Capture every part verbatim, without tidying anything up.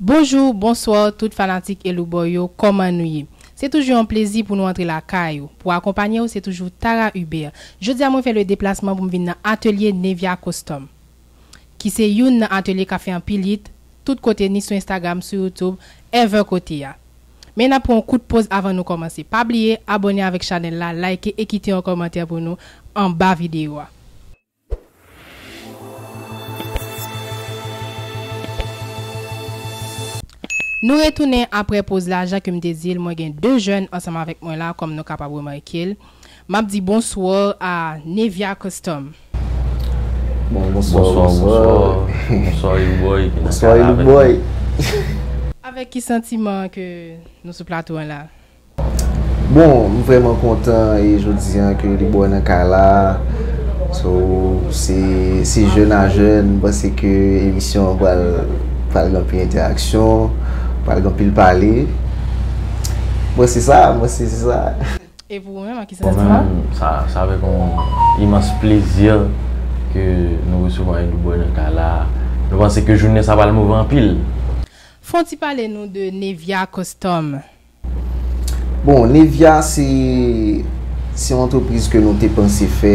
Bonjou, bonswa, tout fanatik Elouboy yo, kòman nou ye? Se toujou yon plezi pou nou antre lakay ou. Pou akonpanye w, se toujou Tara Hubert. Jodi a, mwen fè le deplasman pou m vin nan atelye Nevia Custom, ki se youn nan atelye k ap fè anpil hit tout kote, ni sou Instagram, sou YouTube, ever kote a. Men n ap pran yon kout poz avan nou kòmanse. Pa bliye abòne avèk chanèl la, like e kite yon kòmantè pou nou anba videyo a. Nou retounen apre poz la, jan ke m te di l, mwen gen de jèn ansanm avèk mwen la, kòm nou kapab remake l. M ap di bonswa a Nevia Custom. Bon, bonswa, bonswa, bonswa, bonswa, Elouboy, ki nan kay la avèk nou. Avèk ki santiman ke nou sou plato an la? Bon, m vrèman kontan e jodi a ke Elouboy nan kay la. So, se, se jèn a jèn, m panse ke emisyon an pral, pral gen anpil entèraksyon, pral gen anpil pale. Bon, se sa, m panse se sa. E pou ou menm, ak ki santiman? Bon, mwen menm, sa, sa avèk yon imans plezi ke nou resevwa Elouboy nan kay la. Nou panse ke jounen sa pral move anpil. Fè yon ti pale nou de Nevia Custom. Bon, Nevia se, se yon antrepriz ke nou te panse fè,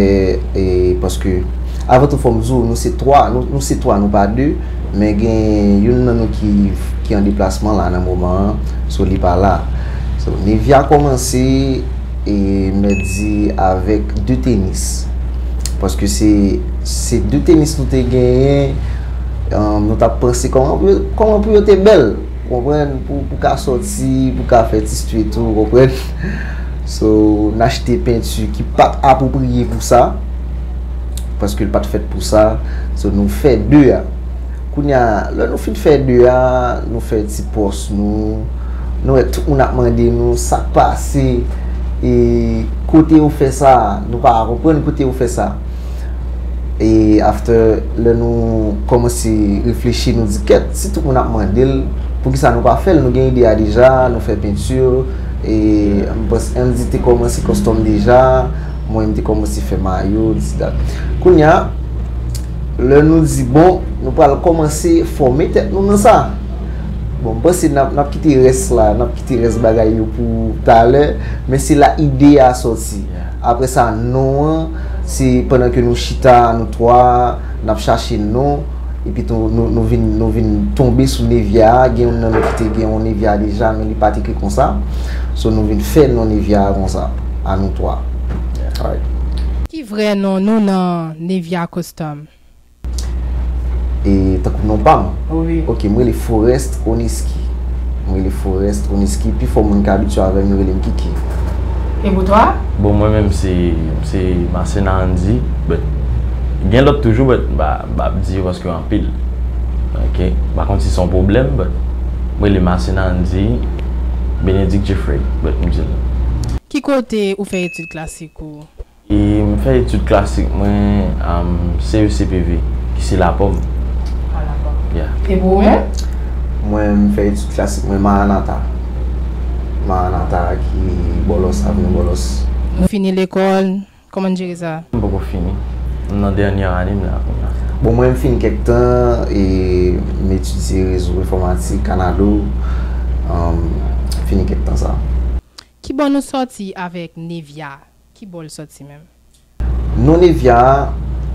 e, paske, avan tou, fò m di w, nou se twa, nou, nou se twa, nou pa de, men gen youn nan nou ki, ki an deplasman la nan moman an, so li pa la. So, Nevia kòmanse, e, mèdi avèk de tenis. Paske se, se de tenis nou te genyen, um, nou t ap panse kòman pou yo, kòman pou yo te bèl. Ou konprann? Pou, pou ka sòti, pou ka fè ti street ou, ou konprann? So, n achte penti ki pa t apwopriye pou sa, paske l pa t fèt pou sa. So, nou fè de a. Kounye a, lè nou fin fè de a, nou fè ti pòs nou, nou wè tout moun ap mande nou sa k pase, e kote yo fè sa, nou pa konprann kote yo fè sa. E after, lè nou kòmanse reflechi, nou di, kèt, si tout moun ap mande l, poukisa nou pa fè l? Nou gen ide a deja, nou fè penti, e m panse Andy te kòmanse custom deja, mwen m te kòmanse fè mayo, dis dat. Kounye a, lè nou di, bon, nou pral kòmanse fòme tèt nou nan sa. Bon, m panse n ap, n ap kite rès la, n ap kite rès bagay yo pou talè, men se la ide a sòti. Apre sa, non an, se pandan ke nou chita, nou twa, n ap chache non, epi tou, nou, nou vin, nou vin tonbe sou Nevia a. Gen youn nan nou ki te gen yon Nevia deja, men li pa t ekri konsa. So, nou vin fè non Nevia a konsa, a nou twa. Alright. Ki vrè non nou nan Nevia Custom? E tankou non pa m? Wi. Ok, mwen rele Forest Oneski. Mwen rele Forest Oneski. Pifò moun ki abitye avè m, yo rele m Kiki. E pou twa? Bon, mwen menm, se, se Marcena Andy, but gen lòt toujou, but m pa, m p ap di yo paske yo anpil. Ok? M pa konn si se yon pwoblèm, but mwen rele Marcena Andy, Benedict Jeffrey, but m di l. Ki kote ou fè etid klasik ou? E m fè etid klasik mwen, um, C E C P V, ki se Lapòm. A, Lapòm. Yeah. E pou ou menm? Mwen, m fè etid klasik mwen Maranatha. Maranatha ki Bòlòs, Avni Bòlòs. Ou fini lekòl? Kòman n jere sa? M poko fini. M nan dènyè ane m la kounye a. Bon, mwen, m fini kèk tan e m etidye rezo enfòmatik, Kanado. Um, fini kèk tan sa. Kibò nou sòti avèk Nevia? Kibò l sòti menm? Non Nevia a,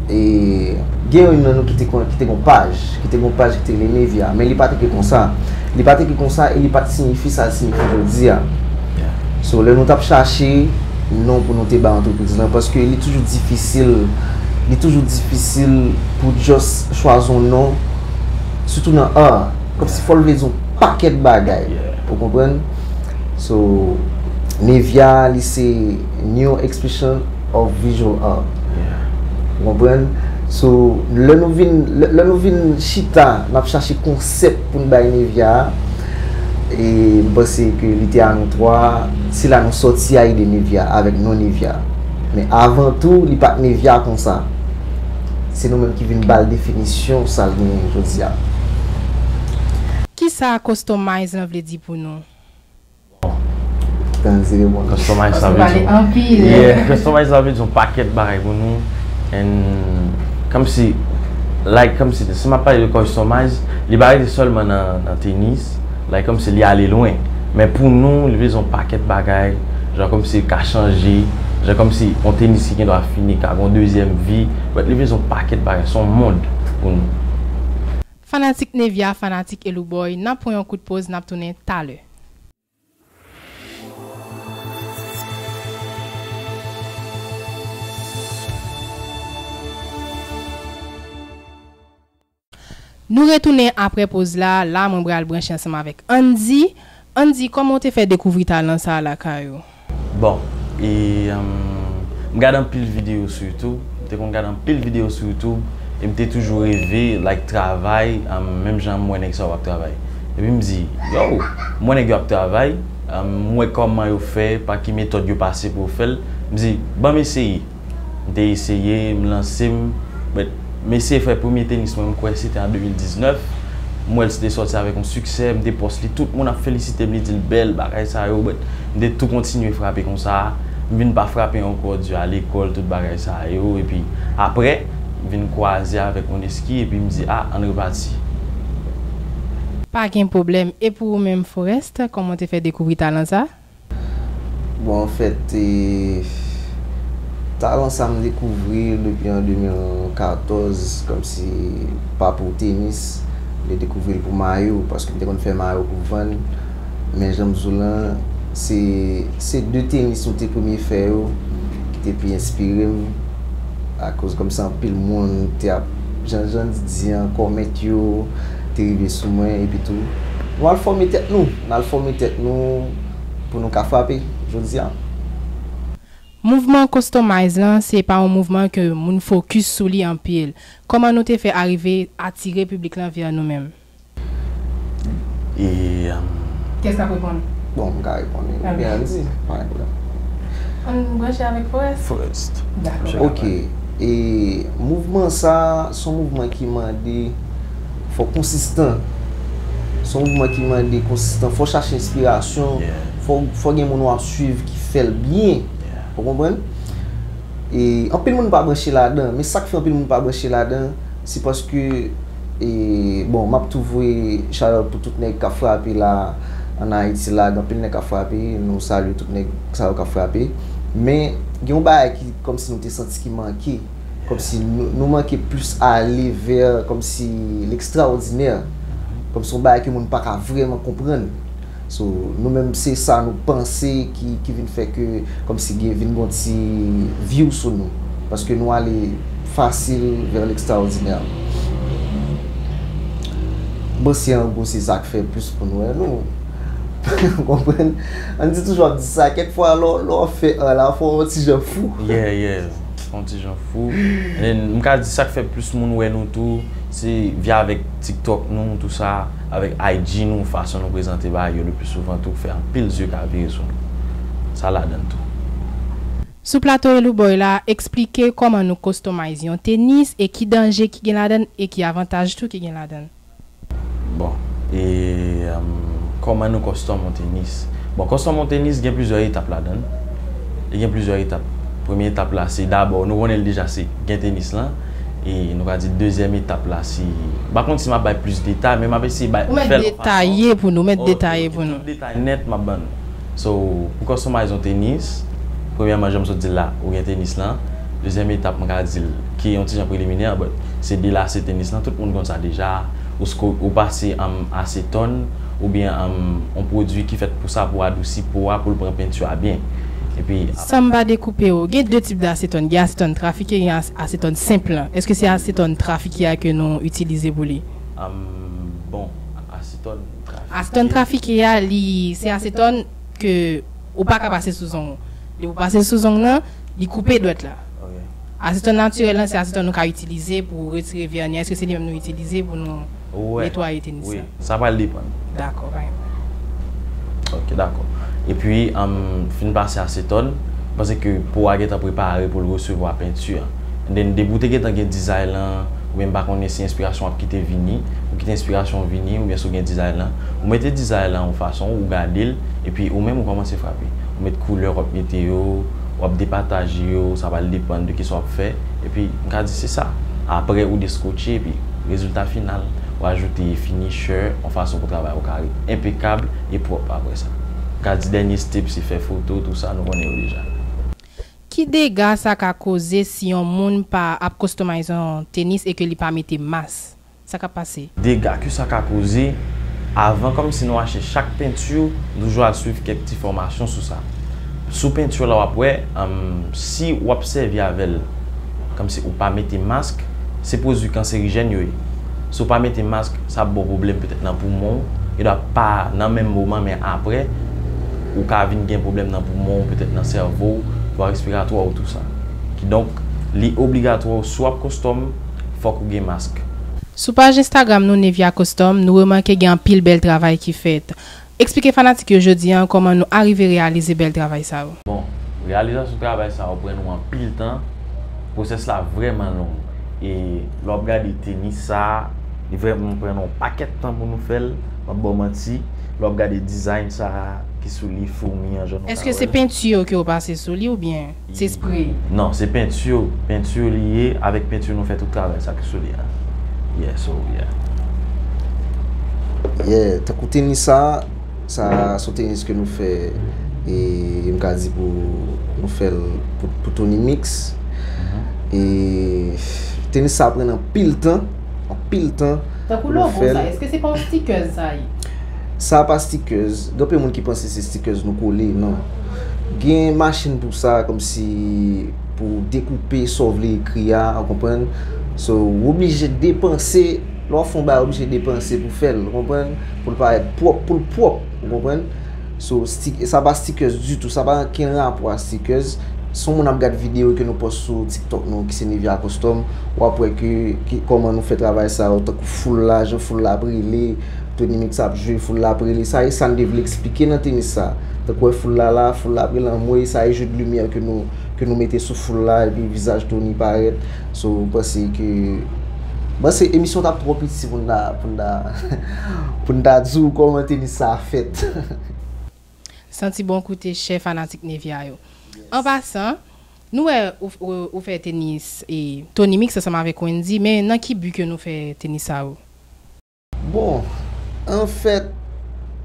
e, gen youn nan nou ki te kon, ki te gon paj, ki te gon paj ki te rele Nevia, men li pa t ekri konsa. Li pa t ekri konsa e li pa t siyifi sa l siyifi jodi a. So, lè nou t ap chache non pou nou te ba antrepriz lan, paske li toujou difisil, li toujou difisil pou just chwazi yon non, sitou nan art. Kòmsi fò l vle di yon pakèt bagay. Ou konprann? So, Nevia, li se New Expression of Visual Art. Ou konprann? So, lè nou vin, lè, lè nou vin chita, n ap chache konsèp pou n bay Nevia a, e m panse ke li te a nou twa, se la nou sòti a ide Nevia, avèk non Nevia. Men avan tou, li pa t Nevia konsa. Se nou menm ki vin ba l definisyon sa l genyen jodi a. Kisa customize lan vle di pou nou? Bon. Tann di reponn. Customize sa vle di, anpil. Yeah, customize sa vle di yon pakèt bagay pou nou. And kòmsi, Like, kòmsi, si m ap pale de customize, li pa rete sèlman nan, nan tenis, like, kòmsi li ale lwen. Men pou nou, li bezwen yon pakèt bagay, jan kòmsi li ka chanje, jan kòmsi yon tenis ki gendwa fini ka gen yon dezyèm vi, but li bezwen yon pakèt bagay, se yon mond pou nou. Fanatik Nevia, fanatik Elouboy, n ap pran yon kout poz, n ap tounen talè. Nou retounen apre poz la, la mwen pral branche ansanm avèk Andy. Andy, kòman w te fè dekouvri talan sa a lakay ou? Bon, e, um, m gade anpil videyo sou YouTube. M te konn gade anpil videyo sou YouTube e m te toujou reve, like, travay, um, menm jan m wè nèg sa yo ap travay. Epi m di, yo, m wè nèg yo ap travay, um, m wè kòman yo fè, pa ki metòd yo pase pou yo fè l. M di, ban m eseye. M te eseye, m lanse m, but m eseye fè premye tenis mwen, m kwè se te an de mil diznèf. M wè l te sòti avèk yon siksè, m te pòs li, tout moun ap felisite m, li di l bèl, bagay sa yo, but m te tou kontinye frape konsa. M vin pa frape ankò di a lekòl, tout bagay sa yo, epi apre, m vin kwaze avèk Oneski, epi m di, a, ann repati. Pa gen pwoblèm. E pou ou menm, Forest, kòman w te fè dekouvri talan sa? Bon, anfèt, e, talan sa m dekouvri l depi an de mil katòz, kòmsi pa pou tenis, m te dekouvri l pou mayo, paske m te konn fè mayo pou vann. Men jan m di w lan, se, se de tenis nou te premye fè yo ki te pi enspire m, akoz kòmsi anpil moun te ap, jan, jan di an, kòmèt yo te rive sou mwen, epi tou, nou al fòme tèt nou, n al fòme tèt nou, pou nou ka frape jodi a. Mouvman Customize lan, se pa yon mouvman ke moun fokis sou li anpil. Kòman nou te fè arive atire piblik lan vè nou menm? E, um, Kès k ap reponn? Bon, m ka reponn wi. Oubyen Andy, pa gen pwoblèm. Ann branche avèk Forest? Forest. Dakò. Ok. E mouvman sa, se yon mouvman ki mande, fò konsistan. Se yon mouvman ki mande konsistan. Fò chache enspirasyon. Yeah. Fò, fò gen moun w ap swiv ki fè l byen. Yeah. Ou konprann? E anpil moun pa branche ladan. Men sa k fè anpil moun pa branche ladan, se paske, e, bon, m ap tou voye shout out pou tout nèg k ap frape la, ann Ayiti la, gen anpil nèg k ap frape. Nou salye tout nèg sa yo k ap frape. Men gen yon bagay ki kòmsi nou te santi ki manke. Kòmsi nou, nou manke plis ale vè kòmsi lekstraòdinè. Kòmsi yon bagay ke moun pa ka vrèman konprann. So, nou menm se sa nou panse ki, ki vin fè ke kòmsi gen, vin gon ti view sou nou. Paske nou ale fasil vè lekstraòdinè. Bon, se an gwo, se sa k fè plis pou nou wè nou. Ou konprann? Andy toujou ap di sa. Kèk fwa, lè w, lè w ap fè an la, fò w yon ti jan fou. Yeah, yeah. Fò w yon ti jan fou. And then, m ka di sa k fè plis moun wè nou tou, se via avèk TikTok nou, tou sa, avèk I G nou, fason nou prezante bagay yo le pli souvan tou, k fè anpil zye ka vire sou nou. Sa ladan l tou. Sou plato Elouboy la, eksplike kòman nou customize yon tenis e ki danje ki gen ladan l e ki avantaj tou ki gen ladan l. Bon, e, um, kòman nou custom yon tenis? Bon, custom yon tenis gen plizyè etap ladan l. Li gen plizyè etap. Premye etap la, se dabò, nou konnen l deja, se gen tenis lan. E nou ka di dezyèm etap la, se, m pa konn si m ap bay plis detay, men m ap eseye bay, fè l yon fason. Ou mèt detaye pou nou, mèt detaye pou nou. Ok, ok, tout detay nèt m ap ban nou. So, pou customize yon tenis, premyèman, jan m sot di l la, ou gen tenis lan. Dezyèm etap, m ka di l, ki yon ti jan preliminè, but se delase tenis lan, tout moun konn sa deja. Ou sko-, ou pase, um, asetòn, oubyen, um, yon pwodui ki fèt pou sa, pou adousi po a, pou l pran penti a byen. Epi, san m pa dekoupe w, gen de tip de asetòn. Gen asetòn trafike, gen as-, asetòn senp lan. Èske se asetòn trafike a ke nou itilize pou li? Um, bon, asetòn trafike. Asetòn trafike a, li, se asetòn ke ou pa ka pase sou zong ou. Depi ou pase sou zong nan, li koupe dwèt la. Ok. Asetòn natirèl lan, se asetòn nou ka itilize pou retire vèni a. Èske se li menm nou itilize pou nou netwaye tenis la? Wi, sa pral depann. Dakò, pa gen pwoblèm. Ok, dakò. Epi, um, fin pase asetòn, m panse ke po a gentan prepare pou l resevwa penti a. And then, depi w te gentan gen dizay lan, oubyen m pa konnen si enspirasyon w ap kite vini, ou kite enspirasyon w vini, oubyen si w gen dizay lan, ou mete dizay lan yon fason, ou gade l, epi ou menm ou kòmanse frape. Ou met koulè w ap mete yo, w ap depataje yo, sa pral depann de kisa w ap fè, epi m ka di se sa. Apre ou deskotche, epi rezilta final, ou ajoute finisher, yon fason pou travay ou ka ret enpekab e pwòp apre sa. M ka di dènye step se fè foto, tou sa, nou konnen yo deja. Ki dega sa ka koze si yon moun pa ap customize yon tenis e ke li pa mete mas? Sa k ap pase? Dega ke sa ka koze, avan kòmsi nou achte chak penti, nou toujou al swiv kèk ti fòmasyon sou sa. Sou penti la w ap wè, em, si w ap sèvi avè l, kòmsi ou pa mete mask, se pwodui kanserijèn yo ye. Si w pa mete mask, sa ap ba w pwoblèm petèt nan poumon w, e dwa pa nan menm moman, men apre, ou ka vin gen pwoblèm nan poumon w, petèt nan sèvo w, vwa respiratwa w, tou sa. Kidonk, li obligatwa, si w ap custom, fòk ou gen mask. Sou paj Instagram nou, Nevia Custom, nou remake gen anpil bèl travay ki fèt. Eksplike fanatik yo jodi a kòman nou arive reyalize bèl travay sa yo. Bon, reyalizasyon travay sa yo pran nou anpil tan. Pwosès la vrèman long. E lè w ap gade tenis sa, li vrèman pran nou yon pakèt tan pou nou fè l. M ap ba w manti. Lè w ap gade dizayn sa ki sou li, foumi an, jan nou ka wè l. Èske se penti yo ke w pase sou li oubyen se spray? Non, se penti. Penti li ye, avèk penti nou fè tout travay sa ki sou li a. Yeah, so, yeah. Yeah, tankou tenis sa, sa se yon tenis ke nou fè, e m ka di pou nou fè l pou, pou Tony Mix. Mhm. E tenis sa pran anpil tan, anpil tan pou nou fè l. Tankou logo sa, èske se pa yon stickers sa ye? Sa pa stickers. Gen anpil moun ki panse se stickers nou kole, non. Gen machin pou sa, kòmsi pou dekoupe sa w vle ekri a, ou konprann? So, w oblije depanse, lè w ap fè yon bagay, w oblije depanse pou fè l, ou konprann? Pou l parèt pwòp, pou l pwòp, ou konprann? So, stik-, sa pa stickers ditou, sa pa ankenn rapò a stickers. Si yon moun ap gad videyo ke nou post sou TikTok nou, ki se Nevia Custom, w ap wè ke, ki, kòman nou fè travay sa yo, tankou foul la, jan foul la ap rele, Tony Mix ap jwe, foul la ap rele. Sa e sa n te vle eksplike nan tenis sa. Tankou wè foul la la, foul la ap rele anmwey, sa e jeu de lumière ke nou, ke nou mete sou foul la, epi vizaj Tony parèt. So, m panse ke, m panse emisyon t ap twò piti pou n ta, pou n ta, pou n ta di w kòman tenis sa fèt. Santi bon koute chè fanatik Nevia yo. An pasan, nou wè ou, ou, ou fè tenis e Tony Mix ansanm avèk Wendy, men nan ki bi ke nou fè tenis sa yo? Bon, anfèt,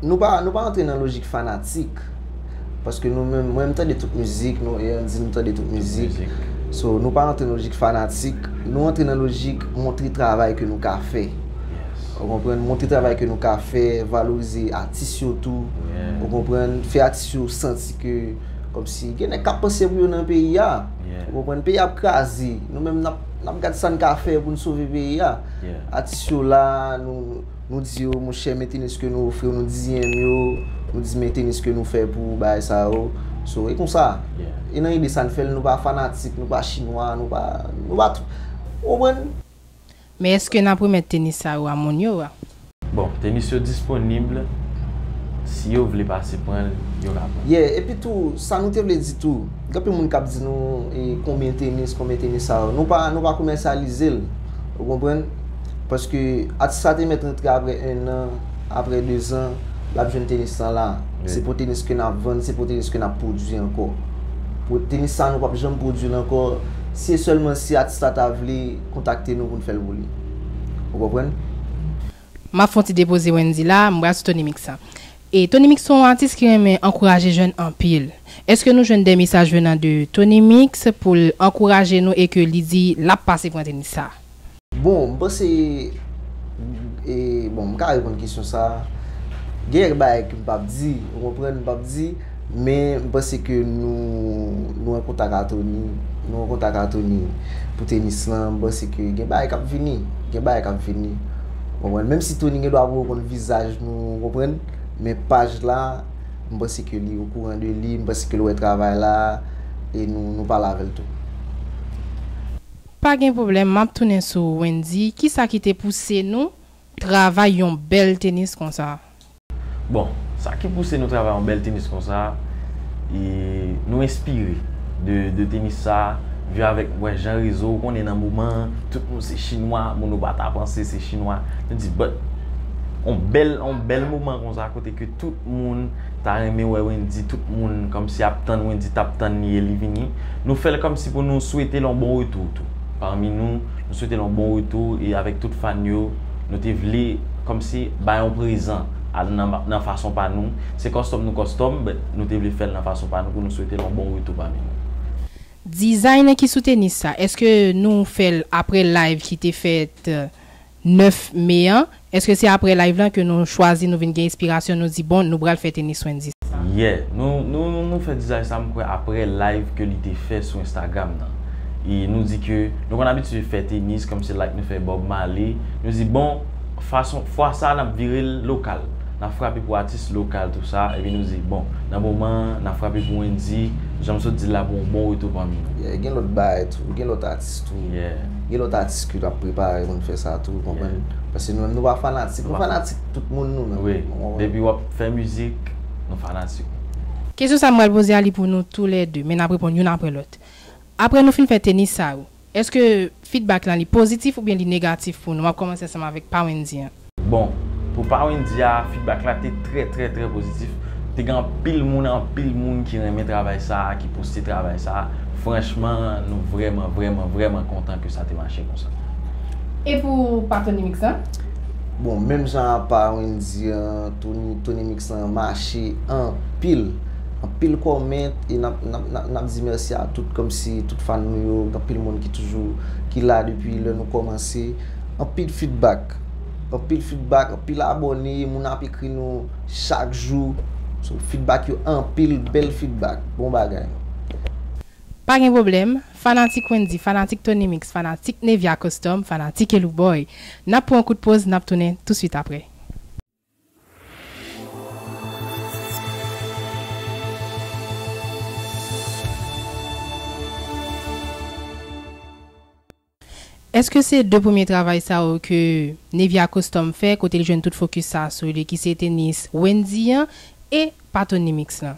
nou pa, nou pa antre nan lojik fanatik. Paske nou menm, mwen m tande tout mizik, nou, Andy nou tande tout mizik. So, nou pa antre nan lojik fanatik, nou antre nan lojik montre travay ke nou ka fè. Ou konprann? Montre travay ke nou ka fè, valorize atis yo tou. Ou konprann? Fè atis yo santi ke, kòmsi, gen nèg k ap panse pou yo nan peyi a. Ou konprann? Peyi a ap kraze. Nou menm, n ap, n ap gad sa n ka fè pou n sove peyi a. Atis yo la, nou, nou di yo, monchè, men tenis ke nou ofri w, nou di M yo, nou di men tenis ke nou fè pou bagay sa yo. So, e konsa. E nan ide sa n fè l, nou pa fanatik, nou pa chinwa, nou pa, nou pa t-, ou konprann? Men èske n ap remèt tenis sa yo a moun yo a? Bon, tenis yo disponib, si yo vle pase pran l, yo ka pran l. Yeah, epi tou, sa nou te vle di tou, gen anpil moun k ap di nou, e, konbyen tenis, konbyen tenis sa yo. Nou pa, nou pa komèsyalize l, ou konprann? Paske atis la te mèt rantre apre en an, apre de zan, l ap jwenn tenis lan la. Se pou tenis ke n ap vann, se pou tenis ke n ap pwodui ankò. Pou tenis sa, nou p ap janm pwodui l ankò. Se sèlman si atis la ta vle kontakte nou pou n fè l pou li. Ou konprann? M ap fè yon ti depoze Wendy la, m pral sou Tony Mix la. E Tony Mix se yon atis ki renmen ankouraje jèn anpil. Èske nou jwenn de mesaj venan de Tony Mix pou l ankouraje nou e ke li di l ap pase pran tenis sa? Bon, m panse, e, bon, m ka reponn kesyon sa a. Gen bagay ke m p ap di, ou konprann, m p ap di, men m panse ke nou, nou an kontak a Tony, nou an kontak a Tony pou tenis lan, m panse ke gen bagay k ap vini, gen bagay k ap vini. Ou konprann, menm si Tony gen dwa poko konn vizaj nou, ou konprann, men paj la, m panse ke li okouran de li, m panse ke l wè travay la, e nou, nou pale avè l tou. Pa gen pwoblèm, m ap tounen sou Wendy. Kisa ki te pouse nou travay yon bèl tenis konsa? Bon, sa ki pouse nou travay yon bèl tenis konsa, e nou enspire de, de tenis sa, vin avèk, wè, jan rezo, ou konnen nan moman an, tout moun se chinwa, moun ou pa ta panse se chinwa. Nou di, but, yon bèl, yon bèl moman konsa, kote ke tout moun ta renmen wè Wendy, tout moun kòmsi ap tann Wendy, t ap tann li e li vini. Nou fè l kòmsi pou nou swete l yon bon retou tou. Pami nou, Nou swete l yon bon retou e avèk tout fan yo, nou te vle kòmsi bay yon prezan a, nan, nan fason pa nou. Se custom nou custom, but nou te vle fè l nan fason pa nou pou nou swete l yon bon retou pami nou. Dizay ki sou tenis sa, èske nou fè l apre live ki te fèt, euh, nèf me an? Èske se apre live lan ke nou chwazi, nou vin gen enspirasyon, nou di, "Bon, nou pral fè tenis Wendyy sa"? Yeah, nou, nou, nou fè dizay sa, m kwè, apre live ke li te fè sou Instagram nan. E nou di ke nou konn abitye fè tenis, kòmsi like nou fè Bob Marley. Nou di, "Bon, fason, fwa sa, n ap vire l lokal. N ap frape pou atis lokal, tou sa." Epi nou di, "Bon, nan moman an, n ap frape pou Wendyy, jan m sot di l la, pou yon bon retou pami nou." Yeah, gen lòt bagay tou, gen lòt atis tou. Yeah. Gen lòt atis ki ap prepare pou n fè sa tou, konprann? Yeah. Paske nou menm, nou pa fanatik, nou fanatik tout moun nou menm. Wi. Ou konprann? Depi w ap fè mizik, nou fanatik. Kesyon sa m pral poze a li pou nou toulède, men n ap reponn youn apre lòt. Apre nou fin fè tenis sa yo, èske feedback lan li pozitif oubyen li negatif pou nou? M ap kòmanse ansanm avèk pa Wendyy an. Bon, pou pa Wendyy a, feedback la te trè, trè, trè pozitif. Te gen anpil moun, anpil moun ki renmen travay sa a, ki poste travay sa a. Franchman, nou vrèman, vrèman, vrèman kontan ke sa te mache konsa. E pou pa Tony Mix lan? Bon, menm jan a pa Wendyy an, Tony, Tony Mix lan mache anpil. Anpil comment, e n ap, n ap, n ap, n ap di mèsi a tout, kòmsi tout fan nou yo, gen anpil moun ki toujou, ki la depi lè nou kòmanse. Anpil feedback. Anpil feedback, anpil abòne, moun ap ekri nou chak jou. So, feedback yo anpil, bèl feedback, bon bagay. Pa gen pwoblèm, fanatik Wendyy, fanatik Tony Mix, fanatik Nevia Custom, fanatik Elouboy. N ap pran yon kout poz, n ap tounen touswit apre. Èske se de premye travay sa yo ke Nevia Custom fè, kote l jwenn tout fokis sa sou li, ki se tenis Wendyy an e pa Tony Mix lan?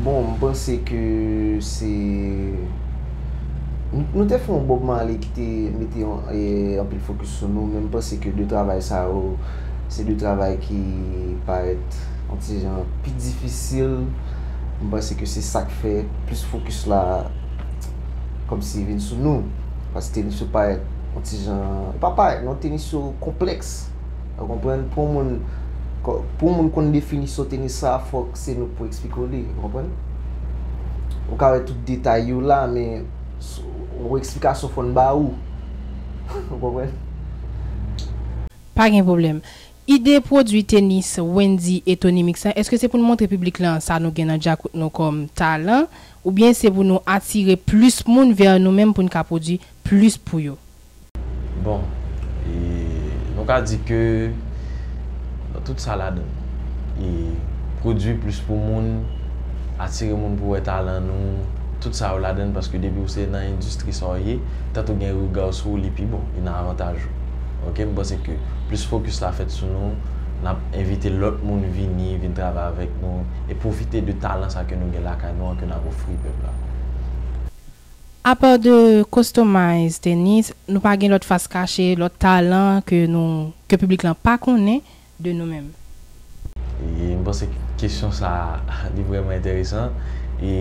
Bon, m panse ke se, nou, nou te fè yon Bob Marley ki te mete yon, e, anpil fokis sou nou, men m panse ke de travay sa yo, se de travay ki parèt yon ti jan pi difisil. M panse ke se sa k fè plis fokis la kòmsi vin sou nou. Paske tenis yo parèt yon ti jan, e pa parèt, non, tenis yo konplèks. Ou konprann? Pou yon moun, ko-, pou yon moun konn definisyon tenis sa, fòk se nou k pou eksplike w li. Ou konprann? Ou ka wè tout detay yo la, men s-, yon eksplikasyon fò n ba ou. Ou konprann? Pa gen pwoblèm. Ide pwodui tenis Wendyy e Tony Mix lan, èske se pou n montre piblik lan sa nou gen nan djakout nou kòm talan, oubyen se pou nou atire plis moun vè nou menm pou n ka pwodui plis pou yo? Bon, e, nou ka di ke tout sa ladan. E pwodui plis pou moun, atire moun pou wè talan nou, tout sa yo ladan, paske depi w se nan endistri sa w ye, tanto gen rega w sou ou, li pi bon, li nan avantaj ou. Oke, m panse ke plis fokis la fèt sou nou, n ap envite lòt moun vini, vin travay avèk nou, e pwofite de talan sa ke nou gen lakay nou an, ke n ap ofri pèp la. Apa de Customize Tennis, nou pa gen lòt fas kache, lòt talan ke nou, ke piblik lan pa konnen de nou menm? E m panse kesyon sa a, li vrèman enteresan. E,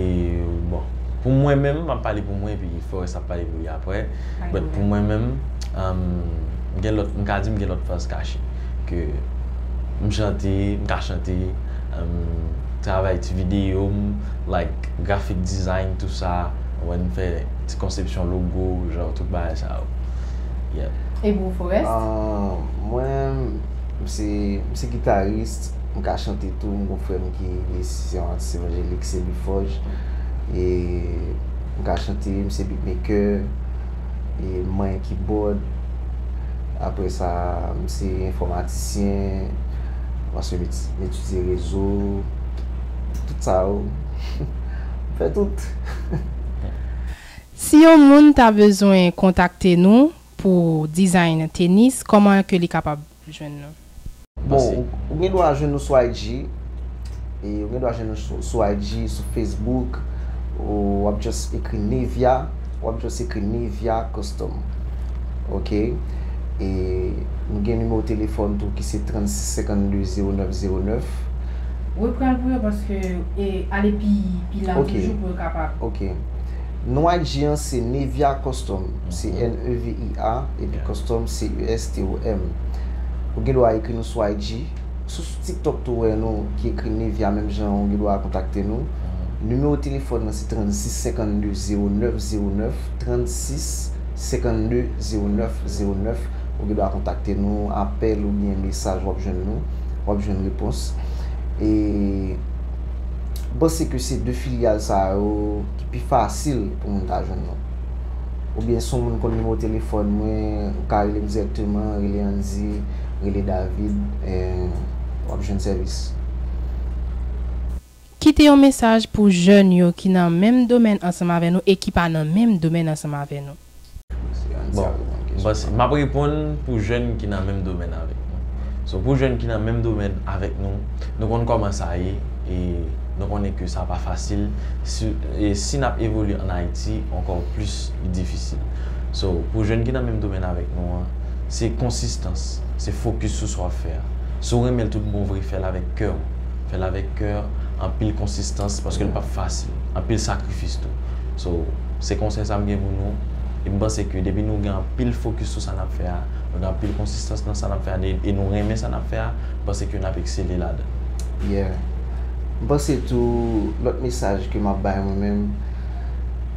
bon, pou mwen menm, m ap pale pou mwen, epi Forest ap pale pou li apre. But pou mwen menm, um, m gen lòt, m ka di m gen lòt fas kache. Ke m chante, m ka chante, um, travay ti videyo m, like, graphic design, tou sa, wè m fè ti konsepsyon logo, jan tout bagay sa yo. Yeah. E pou Forest? Ah, mwen, m se, m se gitaris, m ka chante tou, m gon frè m ki, li se yon atis evanjelik, se Louis Forge. E m ka chante, m se beatmaker, e m manyen keyboard. Apre sa, m se enfòmatisyen, m antre m eti-, m etidye rezo, tout sa yo. M fè tout. Si yon moun ta bezwen kontakte nou pou design tenis, kòman ke li kapab jwenn nou? Bon, ou, ou gen dwa jwenn nou sou I G. E ou gen dwa jwenn nou sou, sou I G, sou Facebook. Ou, w ap just ekri Nevia. W ap just ekri Nevia Custom. Oke? E nou gen nimewo telefòn tou ki se trannsis senkannde zewo nèf zewo nèf. Repran l pou yo paske, e, ale pi, pi la toujou pou yo kapab. Oke. Non I G an se Nevia Custom, se N E V I A, epi Custom, C U S T O M. Ou gen dwa ekri nou sou I G. Si w sou TikTok tou wè nou ki ekri Nevia menm jan, ou gen dwa kontakte nou. Nimewo telefòn nan se trannsis senkannde zewo nèf zewo nèf, trannsis senkannde zewo nèf zewo nèf. Ou gen dwa kontakte nou, apèl oubyen mesaj, w ap jwenn nou, w ap jwenn repons. E m panse ke se de filyal sa yo ki pi fasil pou moun ta jwenn nou. Oubyen si yon moun konn nimewo telefòn mwen, ou ka rele m dirèkteman, rele Andy, rele David, e w ap jwenn sèvis. Kite yon mesaj pou jèn yo ki nan menm domèn ansanm avè nou e ki pa nan menm domèn ansanm avè nou. Bon, m panse, m ap reponn pou jèn ki nan menm domèn avèk nou. So, pou jèn ki nan menm domèn avèk nou, nou konn kòman sa ye, e nou konnen ke sa pa fasil. Si, e si n ap evolye ann Ayiti, ankò plis, li difisil. So, pou jèn ki nan menm domèn avèk nou an, se konsistans, se fokis sou sa w ap fè a. Si w renmen l tout bon vre, fè l avèk kè w. Fè l avèk kè, anpil konsistans, paske l p ap fasil. Anpil sakrifis tou. So, se konsèy sa m gen pou nou. E m panse ke depi nou gen anpil fokis sou sa n ap fè a, nou gen anpil konsistans nan sa n ap fè a, e, e nou renmen sa n ap fè a, m panse ke n ap eksele ladan. Yeah. M panse tou, lòt mesaj ke m ap bay mwen menm,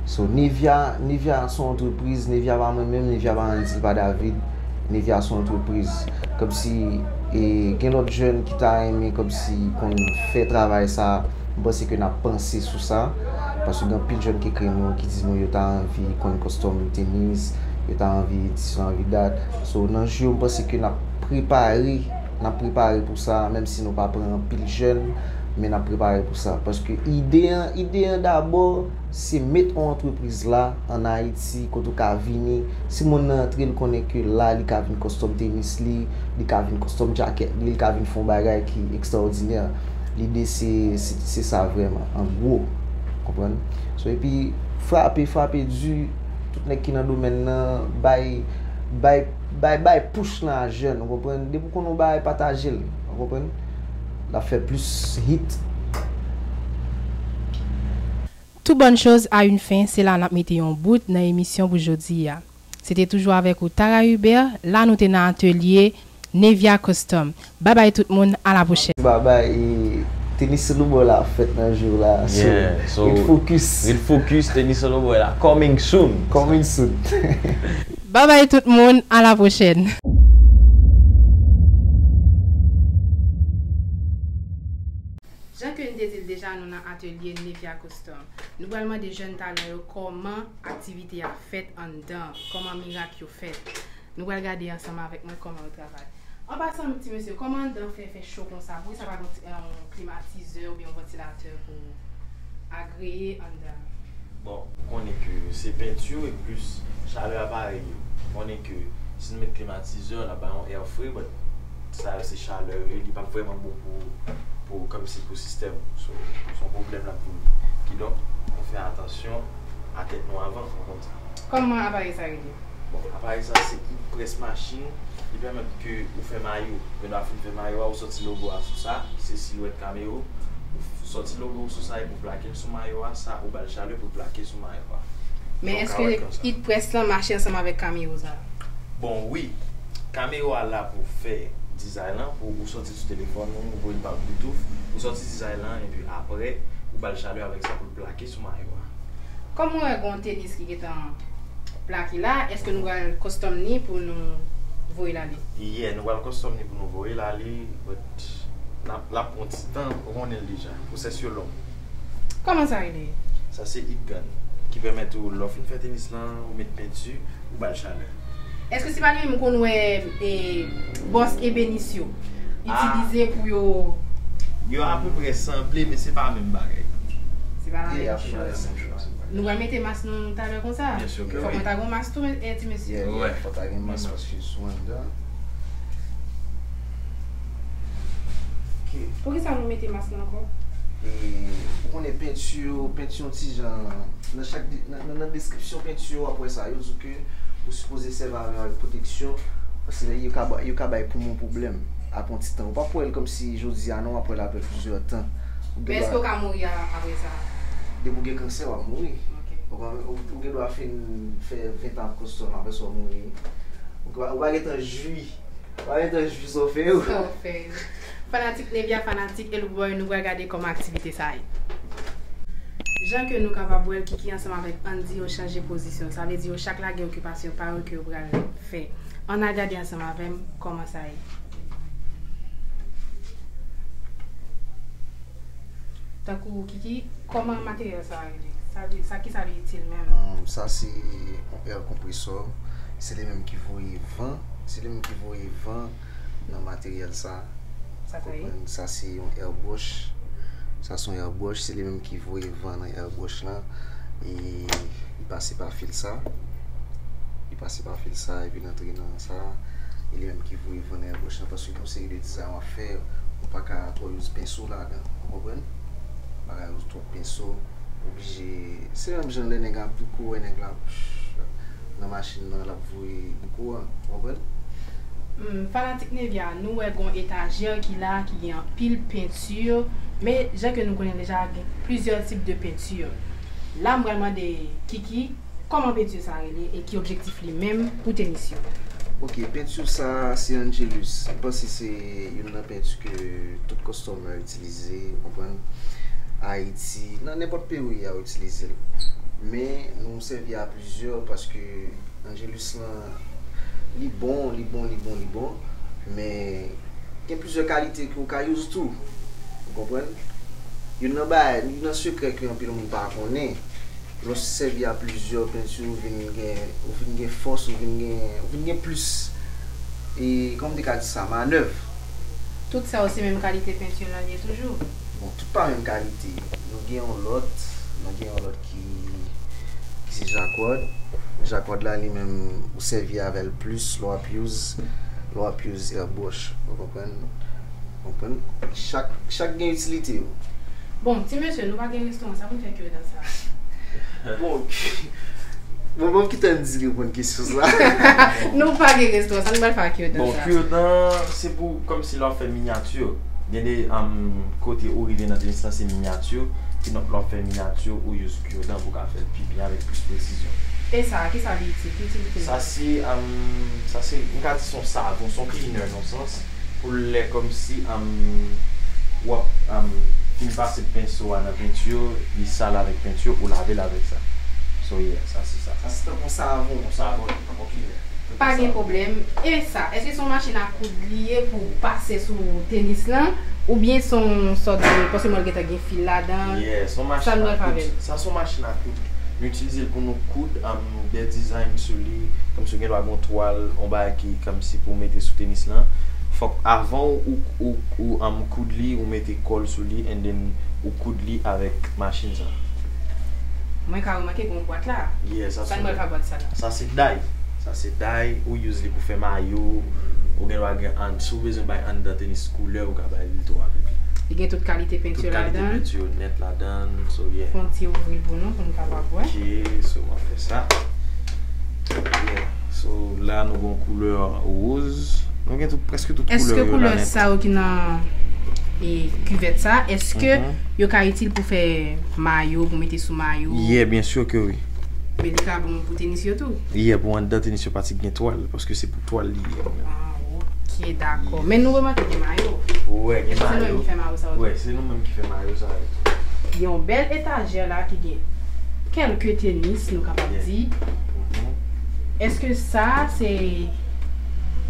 so, Nevia, Nevia se yon antrepriz, Nevia pa mwen menm, Nevia pa Andy, pa David, Nevia se yon antrepriz. Kòmsi, e, gen lòt jèn ki ta renmen kòmsi konn fè travay sa, m panse ke n ap panse sou sa, paske gen anpil jèn ki ekri nou, ki di nou yo ta anvi konn custom tenis, yo ta anvi dis, yo ta anvi dat. So, nan je yo, m panse ke n ap prepare, n ap prepare pou sa, menm si nou pa pran anpil jèn, men n ap prepare pou sa. Paske ide an, ide an dabò, se met yon antrepriz la ann Ayiti, kote w ka vini. Si moun nan antre, l konnen ke la, li ka vin custom tenis li, li ka vin custom jacket li, li ka vin fè yon bagay ki ekstraòdinè. Lide se, se, se sa vrèman, an gwo. Konprann? So, epi, frape, frape di, tout nèg ki nan domèn nan, bay, bay, bay, bay push lan a jèn, ou konprann? Depi w konn yon bagay, pataje l, ou konprann? L ap fè plis hit. Toute bonne chose a une fin, se la n ap mete yon bout nan emisyon pou jodi a. Se te toujou avèk ou, Tara Hubert, la nou te nan atelye Nevia Custom. Babay tout moun, a la pwochèn. Babay, e tenis sou lobò la ap fèt nan jou la. So, yeah, so, ret focus. Ret focus, tenis sou lobò la. Coming soon. Coming soon. Babay tout moun, a la pwochèn. Jan ke n te di l deja, nou nan atelye Nevia Custom. Nou pral mande jèn talan yo kòman aktivite a fèt anndan, kòman mirak yo fèt. Nou pral gade ansanm avèk mwen kòman yo travay. An pasan, ti mesye, kòman anndan fè, fè cho konsa? Poukisa pa gen yon ti, yon klimatizè oubyen yon vantilatè pou agreye anndan? Bon, ou konnen ke se penti e plis chalè aparèy yo. Ou konnen ke si n met klimatizè, n ap bay yon air fre, but sa yo se chalè yo ye, li p ap vrèman bon pou, pou, kòmsi pou sistèm ou. So, se yon pwoblèm l ap vin. Kidonk, nou fè atansyon a tèt nou avan, ou konprann sa. Kòman aparèy sa rele? Bon, aparèy sa se heat press machine, li pèmèt ke ou fè mayo. Ou gen dwa fin fè mayo a, ou sòti logo a sou sa, ki se silwèt Cameo. Ou sòti logo ou sou sa epi ou plake l sou mayo a, sa ou ba l chalè pou l plake sou mayo a. Men èske heat press lan mache ansanm avèk Cameo sa? Bon, wi. Cameo a la pou fè dizay lan, pou ou sòti sou telefòn ou, ou voye l pa Bluetooth, ou sòti dizay lan, epi apre, ou ba l chalè avèk sa pou l plake sou mayo a. Kòm mwen wè gen yon tenis ki gentan plake la, èske nou pral custom ni pou nou voye l ale? Yeah, nou pral custom ni pou nou voye l ale, but n ap, l ap pran ti tan, ou konnen l deja. Pwosès yo long. Kòman sa rele? Sa se heat gun, ki pèmèt ou, lè w fin fè tenis lan, ou met penti, ou ba l chalè. Èske se pa li menm ou konn wè, e, bòs ebenis yo itilize pou yo? Yo apeprè sanble, men se pa menm bagay. Se pa la menm choz. Nou pral mete mas nou talè konsa? Byen si ke wi. Fòk mwen ta gen mas tou, e, ti mesye. Yeah, yeah, fòk ta gen mas paske sou anndan. Ok. Poukisa nou mete mas lan ankò? E, ou konnen penti yo, penti yon ti jan, nan chak de-, nan, nan, nan deskripsyon penti yo, w ap wè sa. Yo di w ke ou sipoze sèvi avè l avèk pwoteksyon, paske yo ka ba-, yo ka bay poumon pwoblèm apre yon ti tan. Ou p ap wè l kòmsi jodi a non, w ap wè l apre plizyè tan. Men èske w ka mouri a-, apre sa? Depi w gen kansè, w ap mouri. Ok. Ou gen dwa fin fè ven tan ap kostom, apre sa w mouri. Ou pa gentan jwi. Ou pa gentan jwi sa w fè yo. Sa w fè yo. Fanatik Nevia, fanatik Elouboy, nou pral gade kòman aktivite sa a ye. Jan ke nou kapab wè l, Kiki ansanm avèk Andy yo chanje pozisyon. Sa vle di yo chak la gen okipasyon pa yo ke yo pral fè. Ann al gade ansanm avè m kòman sa ye. Tankou Kiki, kòman materyèl sa a rele? Sa vle, sa ki sa li itil menm? Um, sa se yon air compressor. Se li menm ki voye van. Se li menm ki voye van nan materyèl sa a. Sa sa ye? Konprann, sa se yon airbrush. Sa se yon airbrush. Se li menm ki voye van nan airbrush lan. E li pase pa fil sa. Li pase pa fil sa epi l antre nan sa. E li menm ki voye van nan airbrush lan. Paske gen yon seri de dizay w ap fè, ou pa ka twò use penso ladan. Ou konprann? Ou pa ka use twòp penso. Oblije. Se menm jan lè nèg ap douko, wè nèg la ap nan machin nan, l ap voye douko an. Ou konprann? Hmm, fanatik Nevia, nou wè gon etajè ki la, ki gen anpil penti, men jan ke nou konnen deja, gen plizyè tip de penti. La, m pral mande Kiki, kòman penti sa rele e ki objektif li menm pou tenis yo? Ok, penti sa, se Angelus. M panse se youn nan penti ke tout customer itilize, ou konprann? Ayiti, nan nenpòt peyi a, yo itilize l. Men, nou sèvi a plizyè, paske Angelus lan, li bon, li bon, li bon, li bon. Men, gen plizyè kalite ke w ka use tou. Ou konprann? Youn nan bagay, youn nan sekrè ke anpil moun pa konnen, lè w sèvi a plizyè penti, ou vin gen, ou vin gen fòs, ou vin gen, ou vin gen plis, e, kòman m te ka di sa, manèv. Tout sa yo se menm kalite penti lan ye toujou? Bon, tout pa menm kalite. Nou gen yon lòt, nou gen yon lòt ki, ki se Jacquard. Jacquard la, li menm, ou sèvi avè l plis lè w ap use, lè w ap use airbrush. Ou konprann? Konprann? Chak, chak gen itilite yo. Bon, ti mesye, nou pa gen restoran, sa pou n fè kire dan sa? Bon, bon, bon, kite Andy reponn kesyon sa. Nou pa gen restoran, sa nou pral fè ak kire dan sa? Bon, kire dan, se pou, kòmsi lè w ap fè minyati. Gen de, um, kote ou rive nan tenis lan, se minyati. Ki donk, lè w ap fè minyati, ou use kire dan pou w ka fè l pi byen avèk plis presizyon. E sa, ki sa li itil? Ki itilite li? Sa se, um, sa se, m ka di se yon savon, se yon cleaner nan yon sans. Pou lè kòmsi, um, w ap, um, fin pase penso a nan penti, li sal avèk penti, ou lave l avèk sa. So, yeah, sa se sa. Sa se tankou yon savon. Yon savon, tankou yon cleaner. Pa gen pwoblèm. E sa, èske se yon machin a koud li ye pou pase sou tenis lan? Oubyen se yon sòt de, paske mwen gentan gen fil ladan. Yeah, se yon machin a koud. Sa se yon machin a koud. Nou itilize l pou nou koud, um, de dizay sou li, kòmsi w gen dwa gen yon twal, yon bagay ki kòmsi pou w mete sou tenis lan. Fòk avan ou, ou, ou, um, koud li, ou mete kòl sou li, and then ou koud li avèk machin sa. Mwen ka remake gen yon bwat la. Yeah, sa se yon bwat. Sa n pral fè bwat sa la? Sa se day. Sa se day, ou use li pou fè mayo, ou gen dwa gen ann, si w bezwen bay anndan tenis koulè, ou ka bay li tou avèk li. Li gen tout kalite penti ladan l. Tout kalite penti yo nèt ladan l, so yeah. Fè yon ti ouvri l pou nou, pou nou kapab wè. Ok, so m ap fè sa. Yeah, so la nou gen yon koulè woz. Nou gen tout, prèske tout koulè yo la nèt. Èske koulè sa yo ki nan, e, kivèt sa, èske yo ka itil pou fè mayo, pou mete sou mayo? Yeah, byen si ke wi. Men li ka bon pou tenis yo tou? Yeah, pou anndan tenis yo paske gen twal, paske se pou twal li ye. Ah, ok, dakò. Men nou remake gen mayo. Wè, gen mayo. Èske se nou menm ki fè mayo sa yo tou? Wè, se nou menm ki fè mayo sa yo tou. Gen yon bèl etajè la ki gen kèlke tenis, nou kapab di. Èske sa se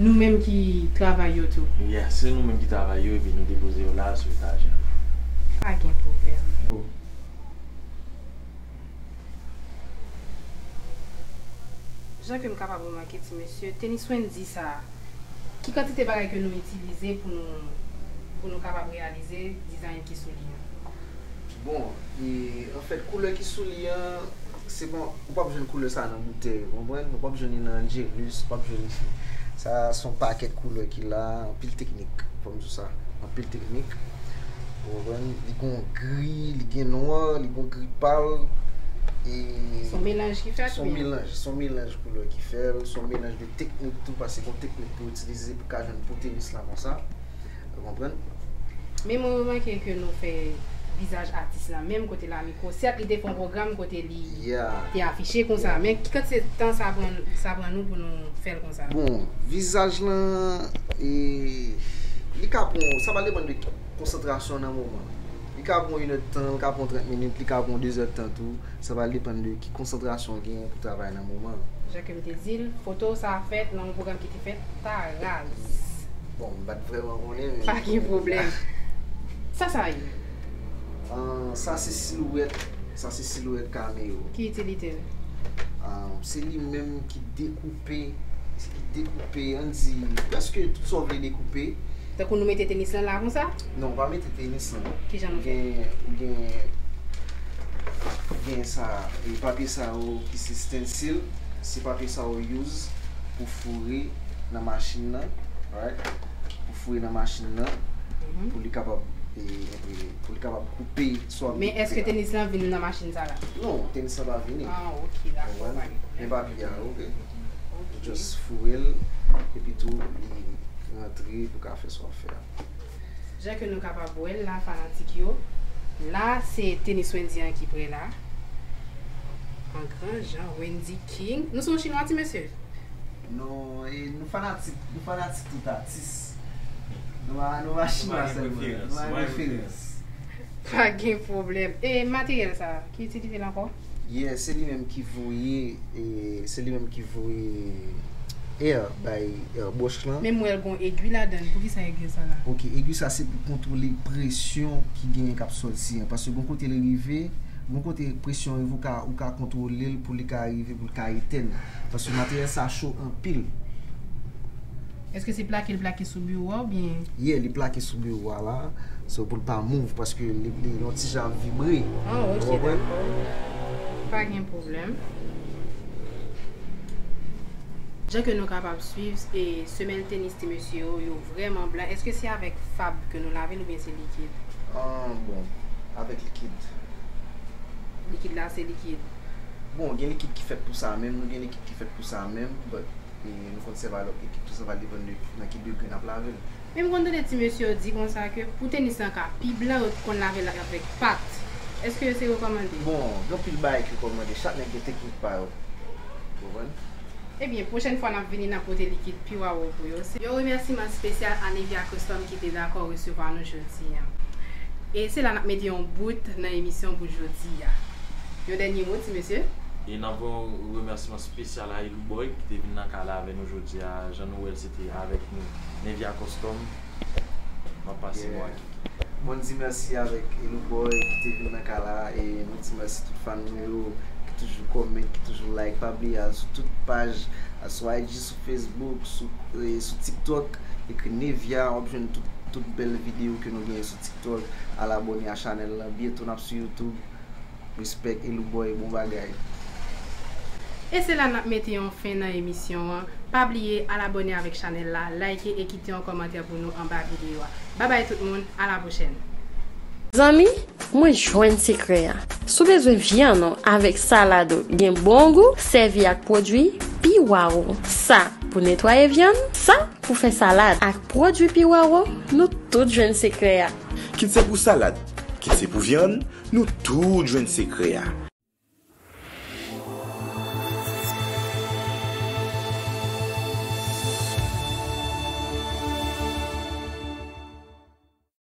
nou menm ki travay yo tou? Yeah, se nou menm ki travay yo, epi nou depoze yo la sou etajè. Pa gen pwoblèm. Jan ke m kapab remake, ti mesye, tenis Wendy sa a, ki kantite bagay ke nou itilize pou nou, pou nou kapab reyalize dizayn ki sou li an? Bon, e, anfèt, koulè ki sou li an, se bon, ou p ap jwenn koulè sa a nan boutèy, ou konprann? Ou p ap jwenn li nan Angelus, ou p ap jwenn li. Sa, se yon pakèt koulè ki la, anpil teknik, fò m di w sa. Anpil teknik. Ou konprann? Li gon gri, li gen nwa, li gon gri pal. E se yon melanj ki fèt, se yon melanj, se yon melanj koulè ki fè l, se yon melanj de teknik tou, paske gon teknik pou itilize pou ka jwenn pou tenis la konsa. Ou konprann? Men mwen remake ke nou fè vizaj atis lan menm kote Lamiko. Sèt, li te fè yon pwogram kote li Yeah. te afiche konsa. Yeah. Men ki kantite tan sa pran, sa pran nou pou nou fè l konsa? Bon, vizaj lan, e, li ka pran, sa va depann de konsantrasyon nan moman. Li ka pran inèdtan, li ka pran trant minit, li ka pran dezèdtan tou. Sa va depann de ki konsantrasyon w genyen pou travay nan moman. Jan ke m te di l, foto sa a fèt nan yon pwogram ki te fèt ta raz. Bon, m pa t vrèman konnen, men Pa gen pwoblèm. Sa, sa ye? Ah, sa se silwèt, sa se silwèt Cameo. Ki itilite l? Ah, se li menm ki dekoupe, ki dekoupe, ann di, prèske tout sa w vle dekoupe. Tankou nou mete tenis lan la konsa? Non, w pa mete tenis lan. Kijan nou fè? Ou gen, ou gen, ou gen sa, e papye sa yo ki se stencil, se papye sa yo use pou foure nan machin nan, right? Pou foure nan machin nan, Mhm. pou li kapab, e, enprime, pou li kapab koupe, swa Men èske tenis lan vin nan machin sa la? Non, tenis lan pa vini. Ah, ok, dakò, Konprann? pa gen pwoblèm. Men papye a, ok. Ok. Just foure l, epi tou, li rantre pou ka fè sa w ap fè a. Jan ke nou kapab wè l la, fanatik yo, la, se tenis Wendy an ki prè la. An gran jan, Wendy King. Nou se yon chinwa, ti mesye? Non, e nou fanatik, nou fanatik tout atis. Nou pa, nou pa chinwa sèlman, nou pa gen preferans. Pa gen pwoblèm. E materyèl sa, ki itilite l ankò? Yeah, se li menm ki voye, e, se li menm ki voye air bay, e, bwòch lan. Men m wè l gon egwi ladan l. Poukisa egwi sa la? Ok, egwi sa se pou kontwole presyon ki genyen k ap sòti an. Paske gon kote l rive, gon kote presyon rive, ou ka, ou ka kontwole l pou li ka rive, pou l ka etèn. Paske materyèl sa cho anpil. Èske se plake l plake sou biwo a oubyen? Yeah, li plake sou biwo a la. So, pou l pa move, paske li, li yon ti jan ap vibre. Ah, ok, Ou konprann? dakò. Pa gen pwoblèm. Jan ke nou kapab swiv, e semèl tenis ti mesye yo, yo vrèman blan. Èske se avèk fab ke nou lave l oubyen se likid? Ah, bon, avèk likid. Likid la, se likid. Bon, gen likid ki fèt pou sa menm, nou gen likid ki fèt pou sa menm, but, e, nou konn sèvi a lòt likid tou, sa va depann de nan ki degre n ap lave l. Men m konn tande ti mesye yo di konsa ke pou tenis lan ka pi blan, yo konn lave l avèk pat. Èske se rekòmande? Bon, gen anpil bagay ki rekòmande, chak nèg gen teknik pa yo. Ou konprann? Ebyen, pwochèn fwa n ap vini, n ap pote likid Piwaro pou yo. Se yon remèsiman espesyal a Nevia Custom ki te dakò resevwa nou jodi a. E se la n ap mete yon bout nan emisyon pou jodi a. Yon dènye mo, ti mesye? E n ap yon remèsiman espesyal a Elou Boy ki te vin nan kay la avè nou jodi a. Jan nou wè l, se te avèk nou, Nevia Custom. M ap pase mo a Kiki. Bon, n di mèsi avèk Elou Boy ki te vin nan kay la, e nou di mèsi tout fan nou yo ki toujou comment, ki toujou like. Pa bliye al sou tout paj, al sou I G, sou Facebook, sou, e, sou TikTok, ekri Nevia, w ap jwenn tout, tout bèl videyo ke nou genyen sou TikTok. Al abòne a chanèl lan, byento n ap sou YouTube. Respect Elou Boy, bon bagay. E se la n ap mete yon fen nan emisyon an. Pa bliye al abòne avèk chanèl la, like e kite yon kòmantè pou nou anba videyo a. Babay tout moun, a la pwochèn. Zanmi, mwen jwenn sekrè a. Si w bezwen vyann ou avèk salad ou gen bon gou, sèvi ak pwodui Piwaro. Sa pou netwaye vyann, sa pou fè salad. Ak pwodui Piwaro, nou tout jwenn sekrè a. Kit se pou salad, kit se pou vyann, nou tout jwenn sekrè a.